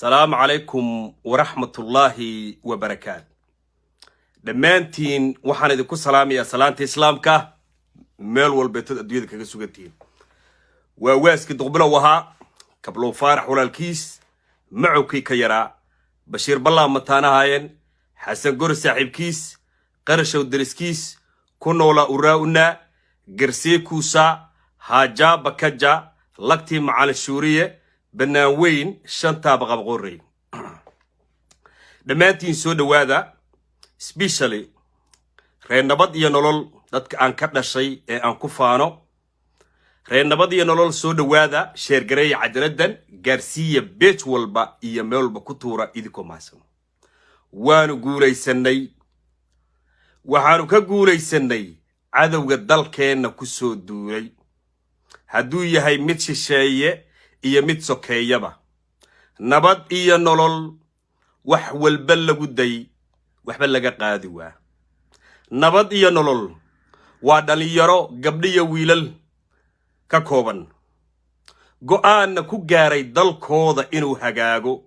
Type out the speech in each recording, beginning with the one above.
Asalaamu calaykum waraxmatullaahi wabarakaatu. Dhammaantiin waxaan idinku salaamayaa salaanta Islaamka, meel walbeetood adduunyada kaga sugantihiin. Waa waaskii Duqbilow ahaa, Kablow Faarax walaalkiis, macowkii ka yaraa, Bashiir Ballaa mataanahaayeen, Xasan Gori saaxiibkiis, Qarashow deriskiis, ku noolaa uraa-unaa garsee kuusaa haajaa bakaja lagtii Macalin Shuuriye, bannaan weyn shantaaba qabqorey. Dhammaantiin soo dhowaada, specially reer Nabad iyo Nolol, dadka aan ka dhashay ee aan ku faano, reer Nabad iyo Nolol, soo dhowaada. Share gareeya cajaladdan, gaarsiiya page walba iyo meel walba ku tuura, idinkoo mahadsan. Waanu guulaysanay, waxaanu ka guulaysanay cadowga dalkeenna ku soo duulay, hadduu yahay mid shisheeye iyo mid sokeeyaba. Nabad iyo Nolol wax walba lagu day, waxba laga qaadi waa. Nabad iyo Nolol waa dhallinyaro, gabdhiyo wiilal ka kooban, go'aanna ku gaaray dalkooda inuu hagaago,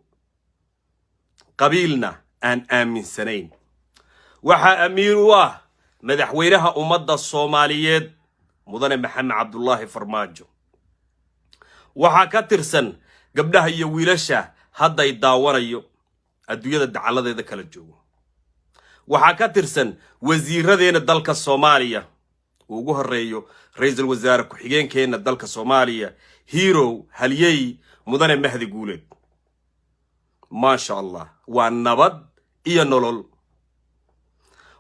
qabiilna aan aaminsanayn. Waxaa amiir u ah madaxweynaha ummadda Soomaaliyeed, Mudane Maxamed Cabdullaahi Farmaajo. Waxaa ka tirsan gabdhaha iyo wiilasha hadday daawanayo adduunyada dacalladeeda kala joogo. Waxaa ka tirsan wasiiradeenna dalka Soomaaliya, uu ugu horreeyo ra-iisul wasaare ku-xigeenkeenna dalka Soomaaliya, hero, halyey, Mudane Mahdi Guuleed. Maasha Allah, waa Nabad iyo Nolol.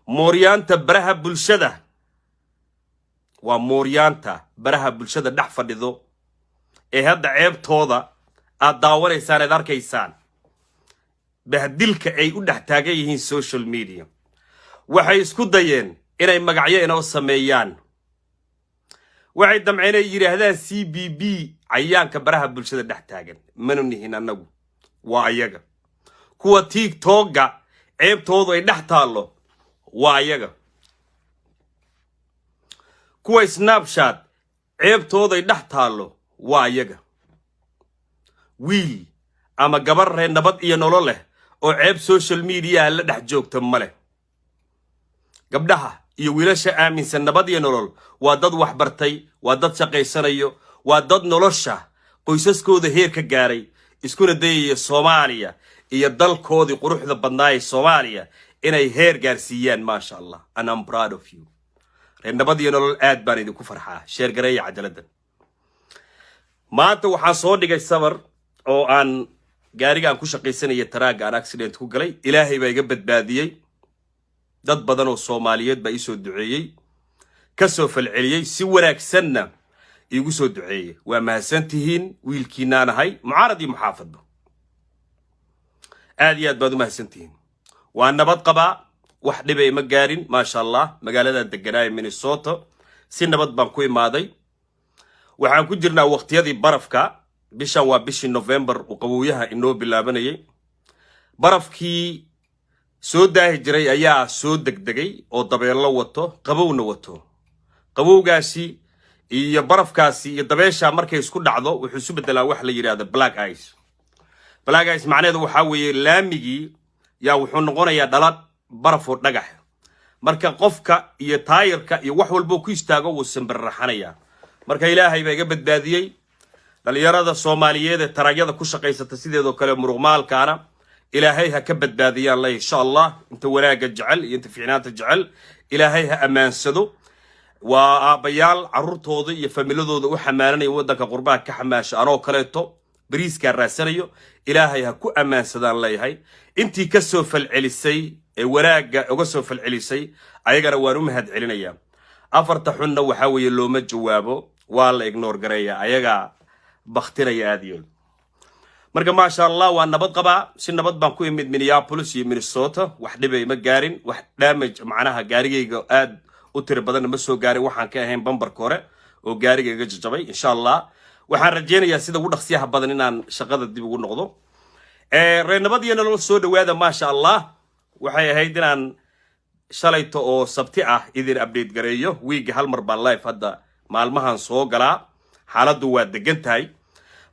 Mooryaanta baraha bulshada, waa mooryaanta baraha bulshada dhex fadhido ee hadda ceebtooda aad daawanaysaan, eed arkaysaan bahdilka ay u dhex taagan yihiin social media. Waxay isku dayeen inay magacyo inoo sameeyaan. Waxay damceen ay yidhaahdaan CBB, cayaanka baraha bulshada dhex taagan. Manu nihin annagu, waa ayaga. Kuwa TikTok-ga ceebtoodu ay dhex taallo waa ayaga. Kuwa Snapchat ceebtoodu ay dhex taallo waa ayaga. Wiil ama gabar reer Nabad iyo Nolol leh oo ceeb social mediaha la dhex joogta ma leh. Gabdhaha iyo wiilasha aaminsan Nabad iyo Nolol waa dad waxbartay, waa dad shaqaysanayo, waa dad nolosha qoysaskooda heer ka gaaray, iskuna dayaya Soomaaliya iyo dalkoodii quruxda badnaa ee Soomaaliya inay heer gaarsiiyaan. Maasha Allah, and I'm proud of you, reer Nabad iyo Nolol. Aad baan idinku farxaa. Share gareeya cajaladdan. Maanta waxaan soo dhigay sawir oo aan gaariga aan ku shaqaysanaya, truck-ga, aan accident ku galay. Ilaahay baa iga badbaadiyey. Dad badan oo Soomaaliyeed baa iisoo duceeyey, ka soo falceliyey, si wanaagsanna iigu soo duceeyey. Waa mahadsan tihiin. Wiilkiinaan ahay, mucaarad iyo muxaafadba, aad iyo aad baad u mahadsan tihiin. Waa nabad qabaa, wax dhibay ma gaarin, maasha Allah. Magaaladan deganaa ee Minnesota si nabad baan ku imaaday. Waxaan ku jirnaa waqtiyadii barafka. Bishan waa bishii November uu qabowyaha inoo bilaabanayay. Barafkii soo daahi jiray ayaa soo degdegay oo dabeello wato, qabowna wato. Qabowgaasi iyo barafkaasi iyo dabeesha markay isku dhacdo, wuxuu isu beddelaa wax la yidhahdo black ice. Black ice macnaheedu waxaa weeye laamigii yaa wuxuu noqonayaa dhalad baraf oo dhagax. Marka qofka iyo taayirka iyo wax walboo ku istaago, wuu simbirraxanayaa. Marka Ilaahay baa iga badbaadiyey. Dhalinyarada Soomaaliyeed ee truck-yada ku shaqaysata, sideedoo kale muruqmaalkaana, Ilaahay ha ka badbaadiyaan leh, insha Allah. Inta wanaagga jecel iyo inta fiicnaanta jecel, Ilaahay ha ammaansado. Waa aabbayaal carruurtooda iyo familadooda u xamaalanaya, waddanka qurbaha ka xamaasha, anoo kaleeto bariiskaa raadsanayo. Ilaahay ha ku ammaansadaan leeyahay. Intii ka soo falcelisay ee wanaagga uga soo falcelisay, ayagana waan u mahad celinayaa. Afarta xunna waxaa weeye looma jawaabo, waa la ignore gareeya, ayagaa baktinaya aad iyo. Marka maasha Allah, waa nabad qabaa, si nabad baan ku imid Minneapolis iyo Minnesota. Wax dhibay ma gaarin, wax damage macnaha gaarigayga aad u tiri badanna ma soo gaarin, waxaan ka ahayn bumper-ka hore oo gaarigayga jajabay. Insha Allah waxaan rajaynayaa sida ugu dhaqsiyaha badan inaan shaqada dib ugu noqdo. Reer Nabad iyo Nolol, soo dhawaada. Maasha Allah, waxay ahayd inaan shalayto oo Sabti ah idin update gareeyo. Wiigga hal mar baan live hadda maalmahan soo galaa. Xaaladdu waa degan tahay.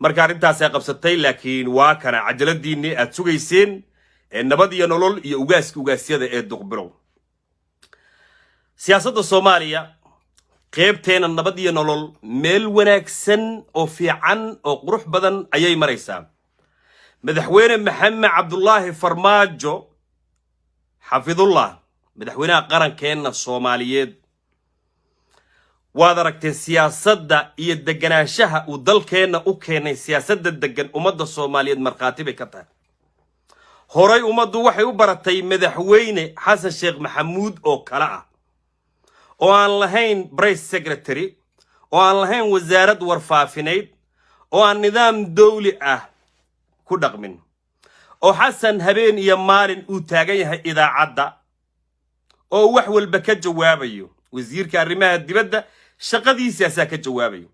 Marka arrintaasay qabsatay, laakiin waa kana cajaladiinii aad sugayseen ee Nabad iyo Nolol iyo ugaaska ugaasyada ee Duqbilow. Siyaasadda Soomaaliya, qeybteena Nabad iyo Nolol, meel wanaagsan oo fiican oo qurux badan ayay maraysaa. Madaxweyne Maxamed Cabdulaahi Farmaajo, xafidullah, madaxweynaha qarankeenna Soomaaliyeed, waad aragteen siyaasadda iyo deganaanshaha uu dalkeenna u keenay. Siyaasadda degan ummadda Soomaaliyeed markhaati bay ka tahay. Horay ummaddu waxay u baratay Madaxweyne Xasan Sheekh Maxamuud oo kale ah, oo aan lahayn press secretary, oo aan lahayn wasaarad warfaafineyd, oo aan nidaam dawli ah ku dhaqmin, oo Xasan habeen iyo maalin uu taagan yahay idaacadda oo wax walba ka jawaabayo. Wasiirka arrimaha dibadda shaqadiisaasaa ka jawaabayo,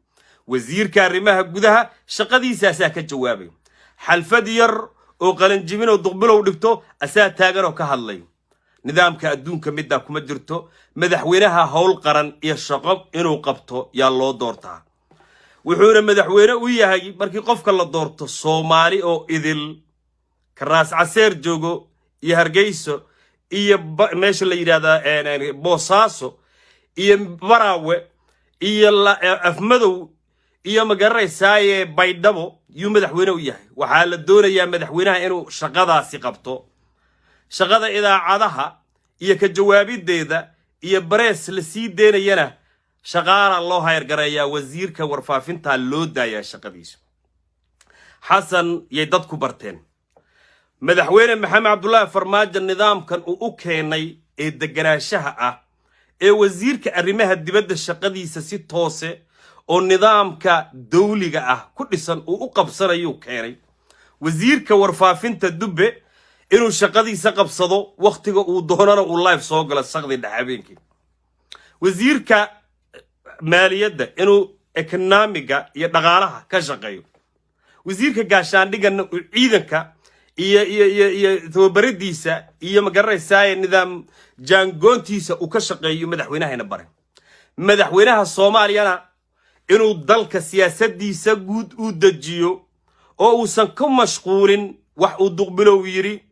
wasiirka arrimaha gudaha shaqadiisaasaa ka jawaabayo, xalfad yar oo qalanjibin oo Duqbilow dhigto asaa taagan oo ka hadlay. Nidaamka adduunka middaa kuma jirto. Madaxweynaha howl qaran iyo shaqo inuu qabto yaa loo doortaa. Wuxuuna madaxweyne u yahay, markii qofka la doorto, Soomaali oo idil, Karaas Caseer joogo iyo Hargeyso iyo meesha la yidhahdaa Boosaaso iyo Baraawe iyo Afmadow iyo, magaranaysaaye, Baydhabo yuu madaxweyne u yahay. Waxaa la doonayaa madaxweynaha inuu shaqadaasi qabto. Shaqada idaacadaha iyo ka jawaabideeda iyo press la sii deynayana shaqaala loo hayrgareeyaa, wasiirka warfaafintaa loo daayaa shaqadiisa. Xasan yay dadku barteen. Madaxweyne Maxamed Cabdulaahi Farmaajo nidaamkan uu u keenay ee deganaanshaha ah, ee wasiirka arrimaha dibadda shaqadiisa si toose oo nidaamka dawliga ah ku dhisan uu u qabsanayuu keenay. Wasiirka warfaafinta Dubbe inuu shaqadiisa qabsado, wakhtiga uu doonana uu live soo galo saqdi dhex habeenkii. Wasiirka maaliyadda inuu economy-ga iyo dhaqaalaha ka shaqeeyo. Wasiirka gaashaandhigana uu ciidanka iyo tababaradiisa iyo, magaranaysaa, nidaam jaangoontiisa uu ka shaqeeyo. Madaxweynahayna bare, madaxweynaha Soomaaliyana inuu dalka siyaasadiisa guud uu dejiyo oo uusan ku mashquulin wax uu Duqbilow yidhi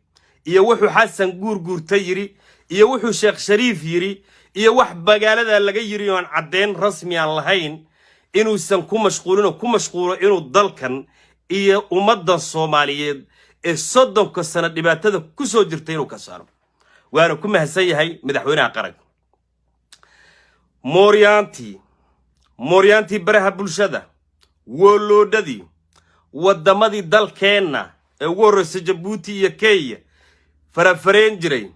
iyo wuxuu Xasan Guurguurta yidhi iyo wuxuu Sheekh Shariif yidhi iyo wax magaalada laga yidhi oon caddeyn rasmi aan lahayn, inuusan ku mashquulin oo ku mashquulo inuu dalkan iyo ummadda Soomaaliyeed ee 30-ka sano dhibaatada ku soo jirta inuu ka saaro. Waana ku mahadsan yahay madaxweynaha qaranka. Mooryaantii baraha bulshada, wooloodhadii waddamadii dalkeenna ee ugu horreysa Jabuuti iyo Kenya farafareen jiray,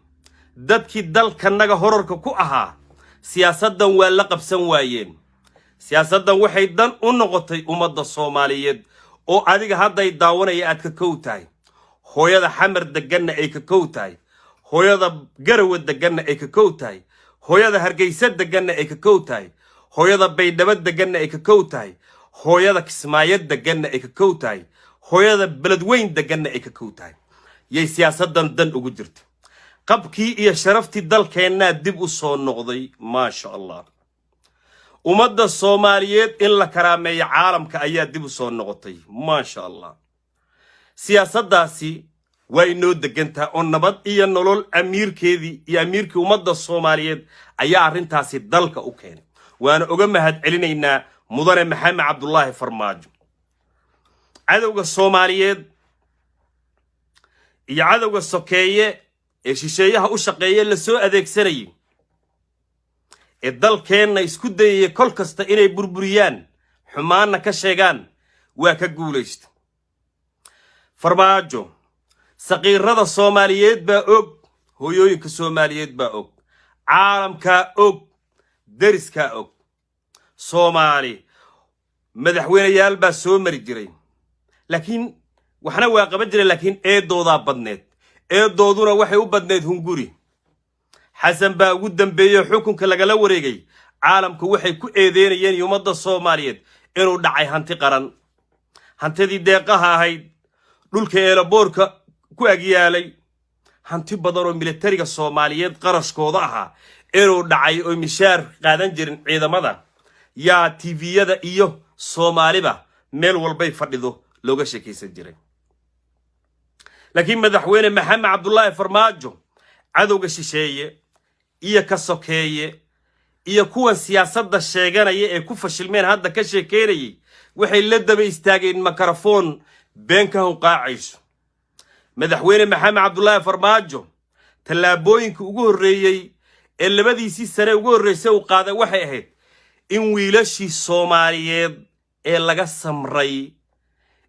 dadkii dalkanaga horarka ku ahaa, siyaasaddan waa la qabsan waayeen. Siyaasaddan waxay dan u noqotay ummadda Soomaaliyeed oo adiga hadday daawanaya aad ka kow tahay, hooyada Xamar deganna ay ka kow tahay, hooyada Garawa deganna ay ka kow tahay, hooyada Hargeysa deganna ay ka kow tahay, hooyada Baydhabo deganna ay ka kow tahay, hooyada Kismaayo deganna ay ka kow tahay, hooyada Beledweyn deganna ay ka kow tahay, yay siyaasaddan dan ugu jirta. Qabkii iyo sharaftii dalkeennaa dib u soo noqday, maasha Allah. Ummadda Soomaaliyeed in la karaameeyo caalamka ayaa dib u soo noqotay, maasha Allah. Siyaasaddaasi waa inoo degantaha oo Nabad iyo Nolol amiirkeedii iyo amiirkii ummadda Soomaaliyeed ayaa arrintaasi dalka u keenay. Waana uga mahad celinaynaa Mudane Maxamed Cabdulaahi Farmaajo. Cadowga Soomaaliyeed iyo cadowga sokeeye ee shisheeyaha u shaqeeye lasoo adeegsanayay ee dalkeenna isku dayaya kol kasta inay burburiyaan, xumaanna ka sheegaan, waa ka guulaysta Farmaajo. Saqiirada Soomaaliyeed baa og, hooyooyinka Soomaaliyeed baa og, caalamkaa og, deriskaa og. Soomaali madaxweyneyaal baa soo mari jiray, laakiin waxna waa qaban jiray, laakiin eedoodaa badneed. Eedooduna waxay u badneyd hunguri. Xasan baa ugu dambeeyey xukunka lagala wareegay. Caalamku waxay ku eedeynayeen ummadda Soomaaliyeed inuu dhacay hanti qaran, hantidii deeqaha ahayd, dhulka airport-ka ku agyaalay, hanti badan oo militariga Soomaaliyeed qarashkooda ahaa inuu dhacay oo mishaar qaadan jirin ciidamada. Yaa TV-yada iyo Soomaaliba meel walbay fadhido Looga sheekaysan jiray. Laakiin Madaxweyne Maxamed Cabdulaahi Farmaajo, cadowga shisheeye iyo ka sokeeye iyo kuwan siyaasadda sheeganaya ee ku fashilmeen hadda ka sheekeynayay, waxay la daba istaageen makarafoon been ka hunqaacayso. Madaxweyne Maxamed Cabdulaahi Farmaajo tallaabooyinka ugu horreeyey ee 2diisii sane ugu horreysay uu qaaday waxay ahayd in wiilashii Soomaaliyeed ee laga samray,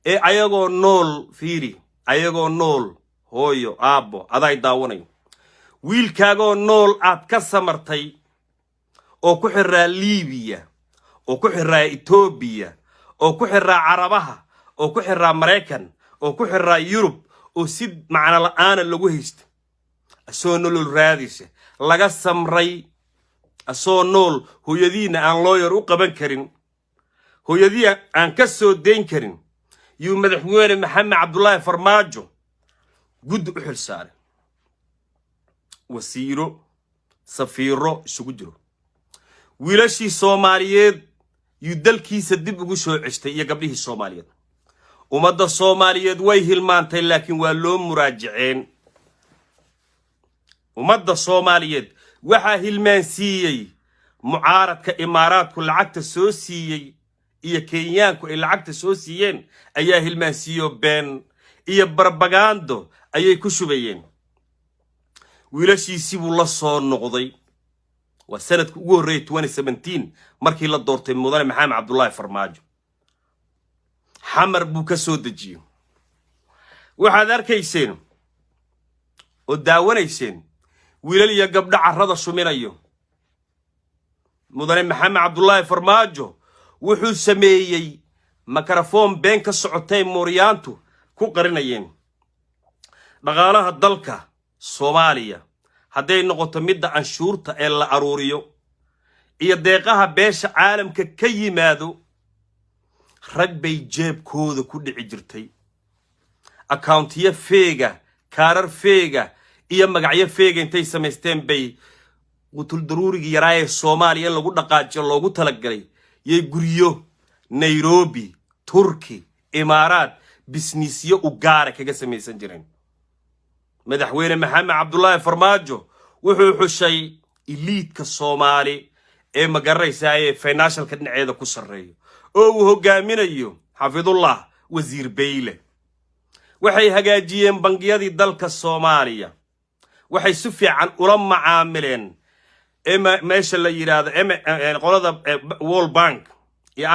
ee ayagoo nool, fiiri, ayagoo nool, hooyo, aabbo, aday daawanayo, wiilkaagoo nool aad ka samartay oo ku xiraa Liibiya, oo ku xiraa Etoobiya, oo ku xiraa Carabaha, oo ku xiraa Maraykan, oo ku xiraa Yurub, oo si macno la'aana lagu haysto, asoo nolol raadisa laga samray, asoo nool hooyadiina aan lawyer u qaban karin, hooyadii aan ka soo dayn karin, yuu Madaxweyne Maxamed Cabdulaahi Farmaajo guddi u xil saaray, wasiiro, safiiro isugu jiro. Wiilashii Soomaaliyeed yuu dalkiisa dib ugu soo ceshtay iyo gabdhihii Soomaaliyeed. Ummadda Soomaaliyeed way hilmaantay, laakiin waa loo muraajaceen. Ummadda Soomaaliyeed waxaa hilmaansiiyey mucaaradka Imaaraadku lacagta soo siiyey iyo Kenyaanku ay lacagta soo siiyeen ayaa hilmaansiiyo. Been iyo barbagando ayay ku shubayeen. Wiilashiisii buu la soo noqday. Waa sanadka ugu horreeyay, markii la doortay Mudane Maxamed Cabdullaahi Farmaajo, Xamar buu ka soo dejiyey. Waxaad arkayseen oo daawanayseen wiilal iyo gabdho carrada shuminayo. Mudane Maxamed Cabdullaahi Farmaajo wuxuu sameeyey makarafoon been ka socotay mooryaantu ku qarinayeen. Dhaqaalaha dalka Soomaaliya, hadday noqoto midda canshuurta ee la aruuriyo iyo deeqaha beesha caalamka ka yimaado, rag bay jeebkooda ku dhici jirtay. Accountiyo fake ah, kaarar fake ah iyo magacyo fake ah intay samaysteen bay qutul daruurigii yaraayee Soomaaliya in lagu dhaqaajiyo loogu talagalay yay guryo Nairobi, Turki, Imaaraad, businessyo u gaara kaga samaysan jireen. Madaxweyne Maxamed Cabdulaahi Farmaajo wuxuu xushay eliteka Soomaali ee magaranaysaa ee financialka dhinaceeda ku sarreeyo, oo uu hogaaminayo Xafidullah Wasiir Beyle. Waxay hagaajiyeen bangiyadii dalka Soomaaliya. Waxay si fiican ula macaamileen ee meesha la yidhaahdo qolada World Bank iyo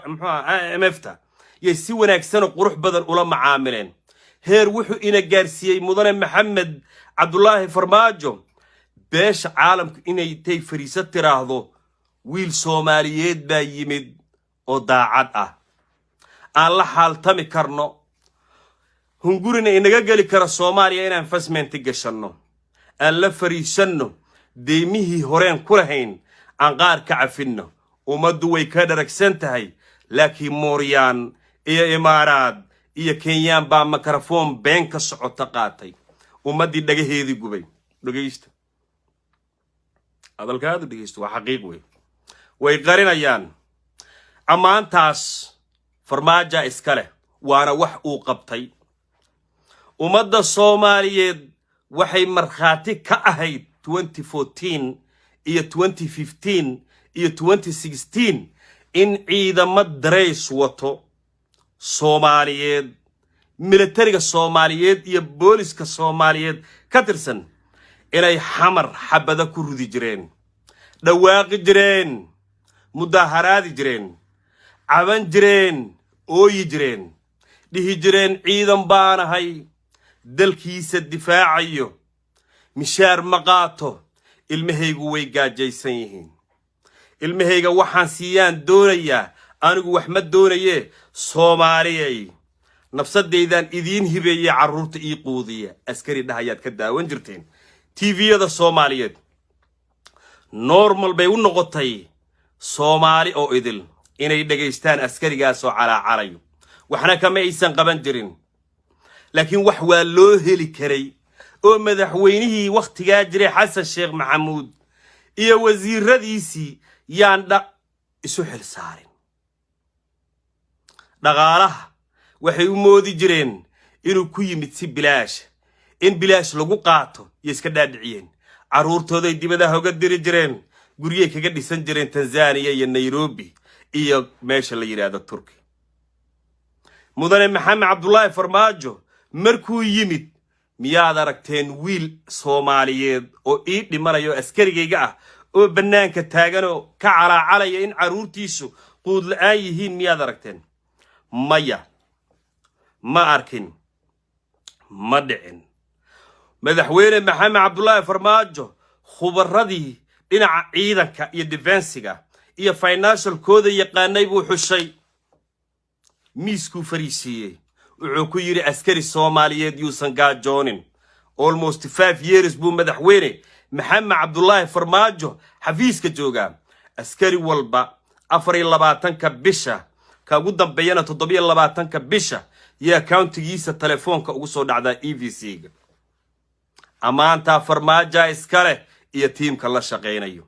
muxuu IMF ta yay si wanaagsanoo qurux badan ula macaamileen. Heer wuxuu ina gaarsiiyey Mudane Maxamed Cabdulaahi Farmaajo beesha caalamku inay tay fariiso tiraahdo, "Wiil Soomaaliyeed baa yimid oo daacad ah, aan la xaaltami karno, hungurina inaga geli karo Soomaaliya inaan investment gashanno, aan la fariisanno, deymihii horeen ku lahayn aan qaar ka cafinno." Ummaddu way ka dharagsan tahay, laakiin mooryaan iyo Imaaraad iyo Kenyaan baa makarafoon been ka socota qaatay, ummaddii dhagaheedii gubay. Dhegaysta hadalkaadu, dhegaysta, waa xaqiiq wey. Way qarinayaan. Ammaantaas Farmaaja iska leh, waana wax uu qabtay. Ummadda Soomaaliyeed waxay markhaati ka ahayd 2014 iyo 2015 iyo 2016 in ciidamo darays wato Soomaaliyeed, militariga Soomaaliyeed iyo booliska Soomaaliyeed ka tirsan, inay Xamar xabado ku rudi jireen, dhawaaqi jireen, mudaaharaadi jireen, caban jireen, ooyi jireen, dhihi jireen, "Ciidan baanahay dalkiisa difaacayo, mishaar ma qaato, ilmahaygu way gaajaysan yihiin, ilmahayga waxaan siiyaan doonayaa, anigu wax ma doonaye, Soomaaliyay, nafsadaydan idiin hibeeye, carruurta ii quudiya." Askari dhahayaad ka daawan jirteen TVyada Soomaaliyeed. Normal bay u noqotay Soomaali oo idil inay dhegaystaan askarigaasoo calaacalayo. Waxna kama aysan qaban jirin, laakiin wax waa loo heli karay oo madaxweynihii wakhtigaa jiray, Xasan Sheekh Maxamuud, iyo wasiiradiisii yaan dha isu xil saarin. Dhaqaalaha waxay u moodi jireen inuu ku yimid si bilaash, in bilaash lagu qaato iyo iska dhaadhiciyeen. Carruurtooday dibadaha uga diri jireen, guryay kaga dhisan jireen Tanzaniya iyo Nairobi iyo meesha la yidhaahdo Turki. Mudane Maxamed Cabdulaahi Farmaajo markuu yimid, miyaad aragteen wiil Soomaaliyeed oo ii dhimanayo, askarigayga ah, oo bannaanka taaganoo ka calaacalaya in carruurtiisu quud la-aan yihiin? Miyaad aragteen? Maya, ma arkin, ma dhicin. Madaxweyne Maxamed Cabdulaahi Farmaajo khubaradii dhinaca ciidanka iyo defense-iga iyo financial-kooda yaqaanay buu xushay, miiskuu fariisiiyey. Wuxuu ku yidhi, "Askari Soomaaliyeed yuusan gaajoonin." Almost 5 years buu Madaxweyne Maxamed Cabdulaahi Farmaajo xafiiska joogaa. Askari walba 24-ka bisha, ka ugu dambeeyana 27-ka bisha, iyo account-igiisa telefoonka ugu soo dhacdaa EVC-ga. Ammaantaa Farmaaja iska leh iyo tiimka la shaqaynayo.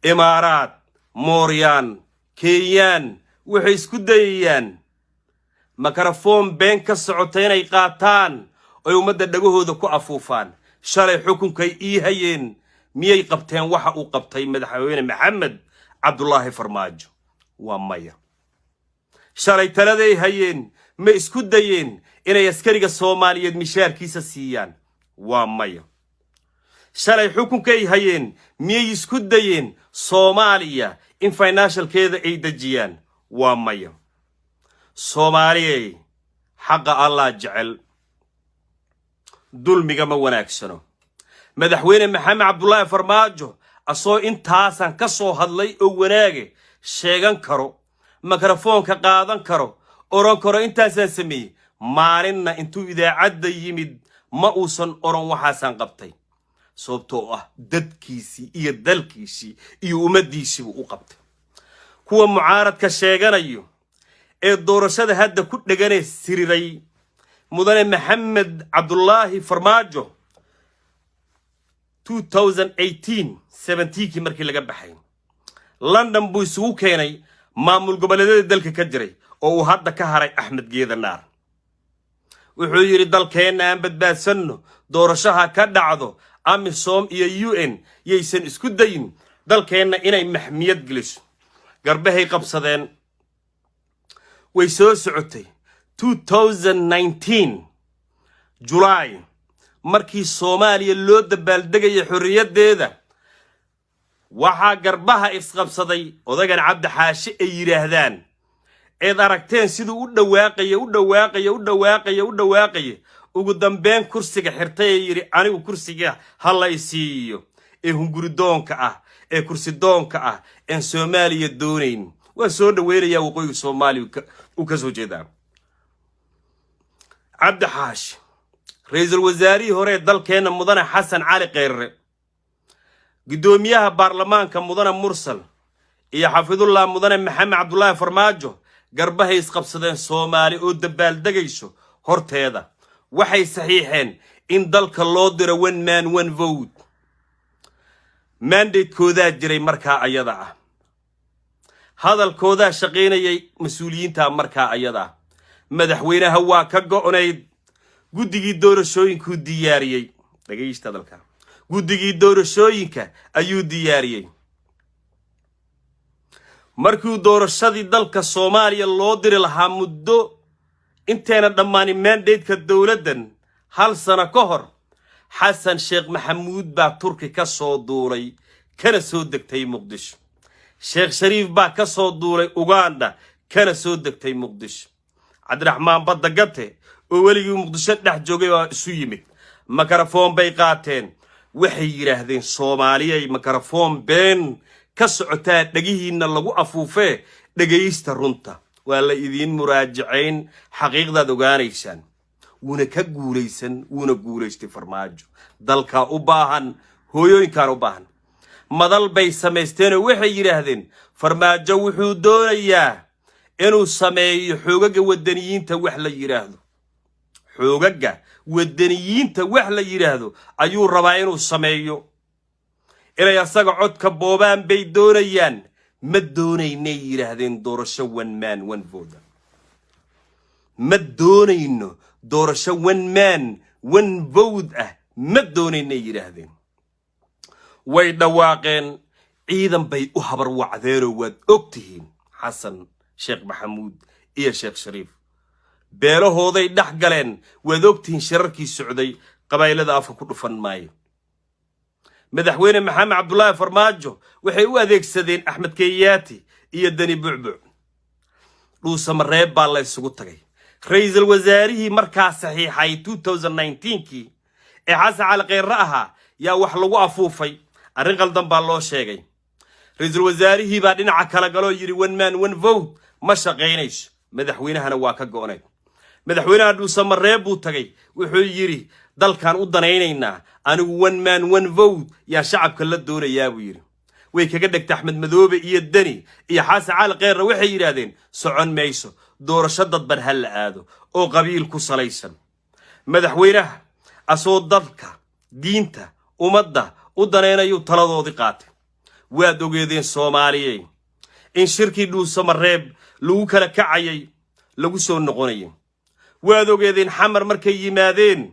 Imaaraad, Mooryaan, Kenyaan waxay isku dayayaan makarafoon been ka socota inay qaataan oy ummadda dhagahooda ku afuufaan. Shalay xukunkay ii hayeen, miyay qabteen waxa uu qabtay Madaxweyne Maxamed Cabdulaahi Farmaajo? Waa maya. Shalay taladay hayeen, ma isku dayeen inay askariga Soomaaliyeed mishaarkiisa siiyaan? Waa maya. Shalay xukunkay hayeen, miyay isku dayeen Soomaaliya in financial-keeda ay dejiyaan? Waa maya. Soomaaliyey, xaqa Allah jecel, dulmiga ma wanaagsano. Madaxweyne Maxamed Cabdulaahi Farmaajo asoo intaasaan ka soo hadlay oo wanaage sheegan karo, mikrofoonka qaadan karo, oran karo intaasaan sameeyey, maalinna intuu idaacadda yimid ma uusan oran waxaasaan qabtay, sababtoo ah dadkiisii iyo dalkiisii iyo ummaddiisiibuu u qabtay. Kuwa mucaaradka sheeganayo ee doorashada hadda ku dheganee siriray mudane Maxamed Cabdulaahi Farmaajo, 2018 17kii markii laga baxay, London buu isugu keenay maamul goboleedyada dalka ka jiray oo uu hadda ka haray Axmed Geedanaar. Wuxuu yidhi, "Dalkeenna aan badbaadsanno, doorashaha ka dhacdo. AMISOM iyo UN yaysan isku dayin dalkeenna inay maxmiyad geliso." Garbahay qabsadeen, way soo socotay. 2019 July, markii Soomaaliya loo dabaaldegaya xorriyaddeeda, waxaa garbaha isqabsaday odagan Cabdi Xaashi ay yidhaahdaan, eed aragteen siduu u dhawaaqaya, u dhawaaqaya, u dhawaaqaya, u dhawaaqaya, ugu dambeyn kursiga xirtay ee yidhi, "Anigu kursiga ha la isiiyo," ee hunguridoonka ah, ee kursidoonka ah, een Soomaaliya doonayn. Waan soo dhaweynayaa, waqooyiga Soomaaliya uu ka soo jeedaa Cabdi Xaashi. Ra-iisul wasaarihii hore ee dalkeenna mudane Xasan Cali Kheyre, guddoomiyaha baarlamaanka mudane Mursal iyo xafidullah mudane Maxamed Cabdulaahi Farmaajo garbahay isqabsadeen. Soomaali oo dabaaldegayso horteeda waxay saxiixeen in dalka loo diro one man, one vote. Mandate-koodaa jiray markaa ayada ah, hadalkoodaa shaqaynayay mas-uuliyiinta markaa ayada ah. Madaxweynaha waa ka go'nayd. Guddigii doorashooyinkuu diyaariyey. Dhegaysta hadalka. Guddigii doorashooyinka ayuu diyaariyey. Markii doorashadii dalka Soomaaliya loo diri lahaa, muddo inteena dhammaanin mandate-ka dowladdan hal sano ka hor, Xasan Sheekh Maxamuud baa Turki ka soo duulay, kana soo degtay Muqdisho. Sheekh Shariif baa ka soo duulay Uganda, kana soo degtay Muqdisho. Cabdiraxmaan Badda Gate oo weligii Muqdisho dhex joogay baa isu yimid. Makarafoon bay qaateen. Waxay yidhaahdeen, "Soomaaliyay, makarafoon been ka socotaa dhegihiinna lagu afuufee, dhegaysta runta, waa la idiin muraajacayn, xaqiiqdaad ogaanaysaan." Wuuna ka guulaysan, wuuna guulaystay Farmaajo. Dalkaa u baahan, hooyooyinkaan u baahan. Madal bay samaysteenoo waxay yidhaahdeen, "Farmaajo wuxuu doonayaa inuu sameeyo xoogaga wadaniyiinta wax la yidhaahdo, xoogaga wadaniyiinta wax la yidhaahdo ayuu rabaa inuu sameeyo, inay asaga codka boobaan bay doonayaan. Ma doonaynay," yidhaahdeen, "doorasho one man, one vote." Ma doonayno doorasho one man one vote ah, ma doonaynay yidhaahdeen. Way dhawaaqeen, ciidan bay u habar wacdeenoo waad og tihiin Xasan Sheekh Maxamuud iyo Sheekh Shariif beelahooday dhex galeen. Waad ogtihiin shirarkii socday, qabaylada afka ku dhufan maayo. Madaxweyne Maxamed Cabdulaahi Farmaajo waxay u adeegsadeen Axmed Kenyaati iyo Deni Bucbuc. Dhuusamareeb baa la isugu tagay. Ra-iisul wasaarihii markaa saxiixay 2019kii ee Xasan Cali Kheyre ahaa yaa wax lagu afuufay, arrin qaldan baa loo sheegay. Ra-iisul wasaarihii baa dhinaca kala galoo yidhi one man one vote ma shaqaynayso. Madaxweynahana waa ka go'nayd. Madaxweynaha Dhuusamareeb buu tagay, wuxuu yidhi dalkan u danaynaynaa, anigu one man one vote yaa shacabka la doonayaa buu yidhi. Way kaga dhegta Axmed Madoobe iyo Deni iyo Xasan Cali Kheyrna. Waxay yidhaahdeen socon mayso, doorasho dadban ha la aado oo qabiil ku salaysan. Madaxweynaha asoo dalka, diinta, ummadda u danaynayuu taladoodii qaatay. Waad ogeedeen Soomaaliyey in shirkii Dhuusamareeb lagu kala kacayay, lagu soo noqonayay. Waad ogeedeen Xamar markay yimaadeen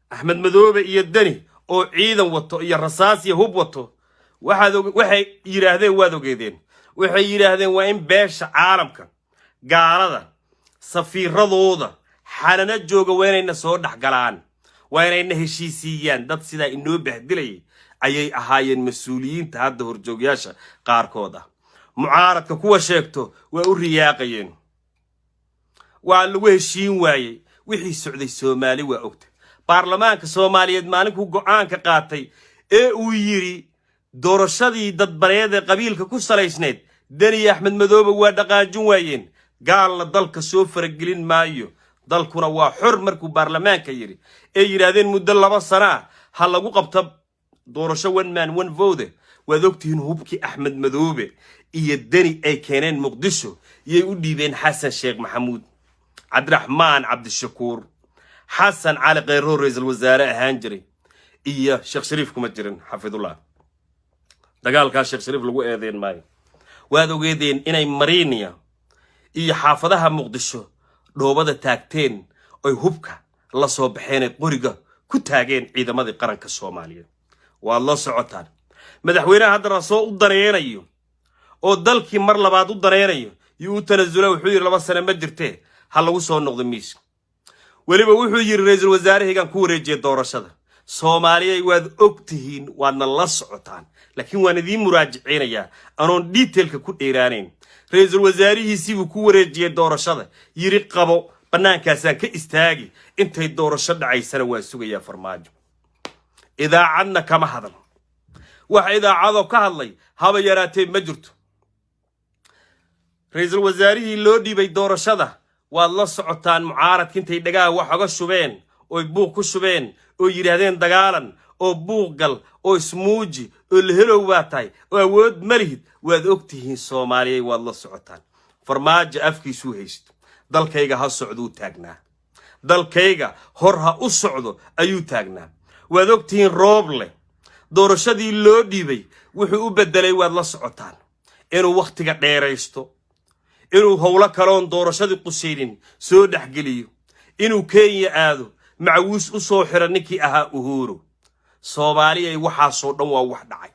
Axmed Madoobe iyo Deni oo ciidan wato iyo rasaas iyo hub wato. Waxaad waxay yidhaahdeen, waad ogeedeen, waxay yidhaahdeen waa in beesha caalamka, gaalada, safiiradooda Xalana jooga waa inayna soo dhex galaan, waa inayna heshiisiiyaan. Dad sidaa inoo bahdilayay ayay ahaayeen mas-uuliyiinta hadda horjoogyaasha qaarkood ah. Mucaaradka kuwa sheegto waa u riyaaqayeen. Waa lagu heshiin waayey. Wixii socday Soomaali waa ogta. Baarlamaanka Soomaaliyeed maalinkuu go'aanka qaatay ee uu yidhi doorashadii dadbaneed ee qabiilka ku salaysnayd, Deni Axmed Madoobe waa dhaqaajin waayeen. Gaalna dalka soo faragelin maayo, dalkuna waa xor markuu baarlamaanka yidhi ee yidhaahdeen muddo 2 sano ah ha lagu qabto doorasho one man one vote, waad ogtihiin hubkii Axmed Madoobe iyo Deni ay keeneen Muqdisho yay u dhiibeen Xasan Sheekh Maxamuud, Cabdiraxmaan Cabdishakuur, Xasan Cali Kheyro ra-iisul wasaare ahaan jiray iyo Sheekh Shariif kuma jirin xafidullah. Dagaalkaa Sheekh Shariif lagu eedeyn maayo. Waad ogeedeen inay Mariiniya iyo xaafadaha Muqdisho dhoobada taagteen, oy hubka la soo baxeen, ay qoriga ku taageen ciidamadii qaranka Soomaaliyeed. Waad la socotaan. Madaxweynaha haddana soo u daneynayo oo dalkii mar labaad u daneynayo yuu u tanasula. Wuxuu yidhi 2 sane ma jirtee, ha lagu soo noqdo miiska. Weliba wuxuu yidhi ra-iisul wasaarahaygaan ku wareejiyay doorashada. Soomaaliyay, waad og tihiin, waadna la socotaan, laakiin waan idiin muraajicinayaa anoon detailka ku dheeraanayn. Ra-iisul wasaarihiisiibuu ku wareejiyey doorashada, yidhi qabo, bannaankaasaan ka istaagi, intay doorasho dhacaysana waan sugayaa. Farmaajo idaacadna kama hadal, wax idaacadoo ka hadlay haba yaraatee ma jirto. Ra-iisul wasaarihii loo dhiibay doorashada waad la socotaan. Mucaaradka intay dhagaha wax oga shubeen oy buuq ku shubeen oo yidhaahdeen dagaalan oo buuq gal oo ismuuji oo lahelow baa tahay oo awood ma lihid. Waad og tihiin Soomaaliyay, waad la socotaan. Farmaajo afkiisuu haysto, dalkayga ha socduu taagnaa, dalkayga hor ha u socdo ayuu taagnaa. Waad og tihiin Rooble doorashadii loo dhiibay wuxuu u beddelay, waad la socotaan, inuu wakhtiga dheeraysto, inuu howlo kaloon doorashadii qusaynin soo dhexgeliyo, inuu Kenya aado, macawiis u soo xira ninkii ahaa Uhuru. Soomaaliyay, waxaasoo dhan waa wax dhacay.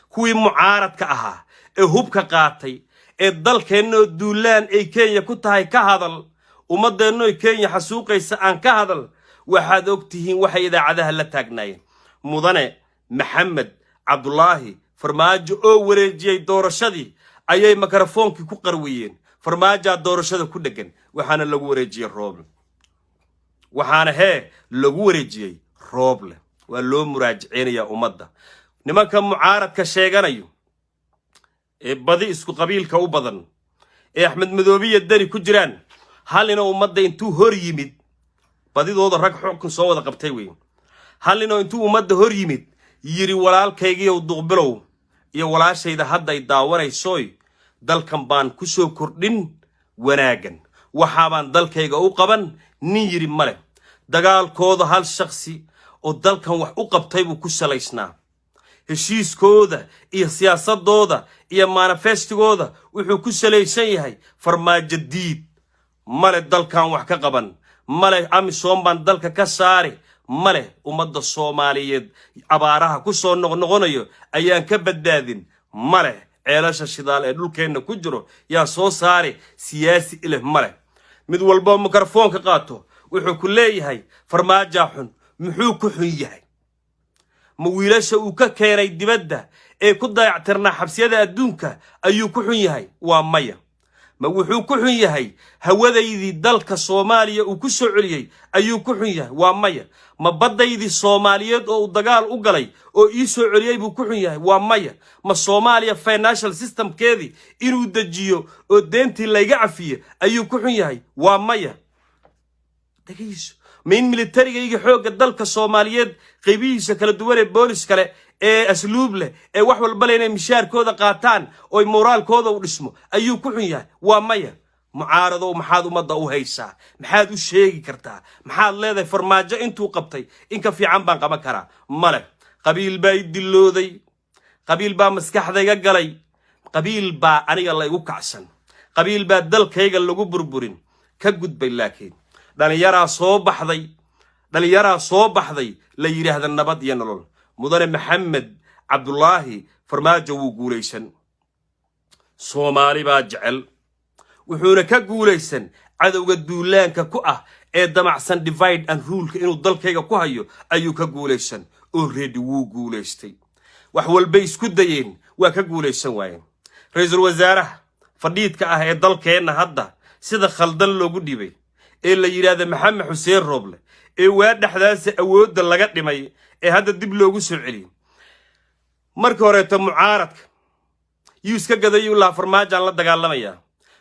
Kuwii mucaaradka ahaa ee hubka qaatay ee dalkeennoo duulaan ay Kenya ku tahay ka hadal, ummaddeennoo Kenya xasuuqaysa aan ka hadal, waxaad og tihiin waxay idaacadaha la taagnaayeen. Mudane Maxamed Cabdulaahi Farmaajo oo wareejiyey doorashadii ayay mikrofoonkii ku qarwiyeen. Farmaajaa doorashada ku dheggan, waxaana lagu wareejiyey Rooble, waxaana hee lagu wareejiyey Rooble. Waa loo muraajiceynayaa ummadda. Nimanka mucaaradka sheeganayo ee badi isku qabiilka u badan ee Axmed Madoobiya Deni ku jiraan, halina ummadda intuu hor yimid, badidooda rag xukun soo wada qabtay wey, hallinoo intuu ummadda hor yimid yidhi walaalkaygiiyow duqbilow iyo walaashayda hadday daawanaysoy, dalkan baan ku soo kordhin wanaaggan, waxaabaan dalkayga u qaban, nin yidhi male. Dagaalkooda hal shakhsi oo dalkan wax u qabtay buu ku salaysnaa. Heshiiskooda iyo siyaasadooda iyo manifestigooda wuxuu ku salaysan yahay Farmaajo diid. Male dalkan wax ka qaban, male AMISOM baan dalka ka saari, male ummadda Soomaaliyeed abaaraha ku soo noqnoqonayo ayaan ka badbaadin, male ceelasha shidaal ee dhulkeenna ku jiro yaa soo saari. Siyaasi ileh male. Mid walboo mikrofoonka qaato wuxuu ku leeyahay Farmaajaa xun. Muxuu ku xun yahay? Ma wiilasha uu ka keenay dibadda ee ku dayactirnaa xabsiyada adduunka ayuu ku xun yahay? Waa maya. Ma wuxuu ku xun yahay hawadaydii dalka Soomaaliya uu ku soo celiyey ayuu ku xun yahay? Waa maya. Ma baddaydii Soomaaliyeed oo uu dagaal u galay oo ii soo celiyey buu ku xun yahay? Waa maya. Ma Soomaaliya financial systemkeedii inuu dejiyo oo deentii layga cafiyo ayuu ku xun yahay? Waa maya. Dhegayso, ma in militarigayga xoogga dalka Soomaaliyeed qaybihiisa kala duwan ee boolis kale ee asluub leh ee wax walba leh inay mishaarkooda qaataan oy moraalkooda u dhismo ayuu ku xun yahay? Waa maya. Mucaaradow, maxaad ummadda u haysaa? Maxaad u sheegi kartaa? Maxaad leedahay Farmaajo intuu qabtay in ka fiican baan qaban karaa? Male. Qabiil baa i dillooday, qabiil baa maskaxdayga galay, qabiil baa aniga la igu kacsan, qabiil baa dalkayga lagu burburin. Ka gudbay, laakiin dhallinyaraa soo baxday, dhallinyaraa soo baxday la yidhaahda Nabad iyo Nolol. Mudane Maxamed Cabdulaahi Farmaajo wuu guulaysan. Soomaali baa jecel, wuxuuna ka guulaysan cadowga duulaanka ku ah ee damacsan divide and ruleka inuu dalkayga ku hayo ayuu ka guulaysan. Already wuu guulaystay. Wax walbay isku dayeen, waa ka guulaysan waayeen. Ra-iisul wasaaraha fadhiidka ah ee dalkeenna hadda sida khaldan loogu dhibay ee la yidhaahda Maxamed Xuseen Rooble, ee waa dhexdaasa awoodda laga dhimay ee hadda dib loogu soo celiyey, marka horeeto mucaaradka yuu iska gadayuu lahaa Farmaajaan la dagaalamayaa.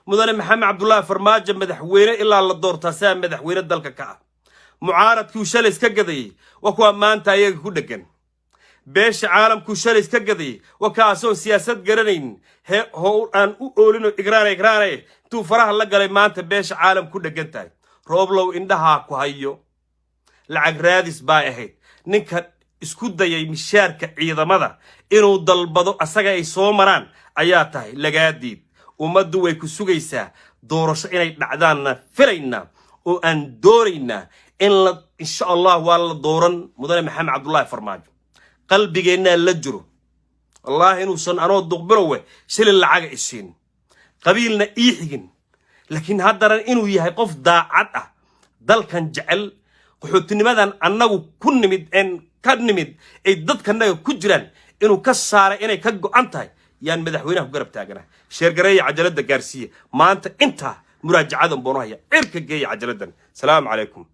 Mudane Maxamed Cabdullaahi Farmaajo madaxweyne ilaa la doortaa sidaa madaxweyne dalka ka ah. Mucaaradkuu shalay iska gadayey waa kuwa maanta ayaga ku dheggan. Beesha caalamkuu shalay iska gadayey waa kaasoon siyaasad garanaynin he ho aan u oolinoo igraane igraane intuu faraha la galay maanta beesha caalam ku dheggan tahay. Rooblow, indhahaa ku hayo. Lacag raadis baa ahayd. Ninka isku dayay mishaarka ciidamada inuu dalbado asaga ay soo maraan ayaa tahay lagaa diid. Ummaddu way ku sugaysaa. Doorasho inay dhacdaanna filaynaa oo aan doonaynaa in la, insha Allah, waa la dooran mudane Maxamed Cabdullaahi Farmaajo. Qalbigeennaa la jiro. Wallaahi inuusan anoo duqbilowe shilin lacaga isiin, qabiilna ii xigin, laakiin haddana inuu yahay qof daacad ah, dalkan jecel, qaxootinimadan annagu ku nimid een ka nimid ay dadkanaga ku jiraan inuu ka saaray inay ka go'an tahay yaan madaxweynaha ku garab taaganaa. Share gareeya, cajaladda gaarsiiya. Maanta intaa muraajacadan boonu haya, cirka geeya cajaladdan. Salaamu calaykum.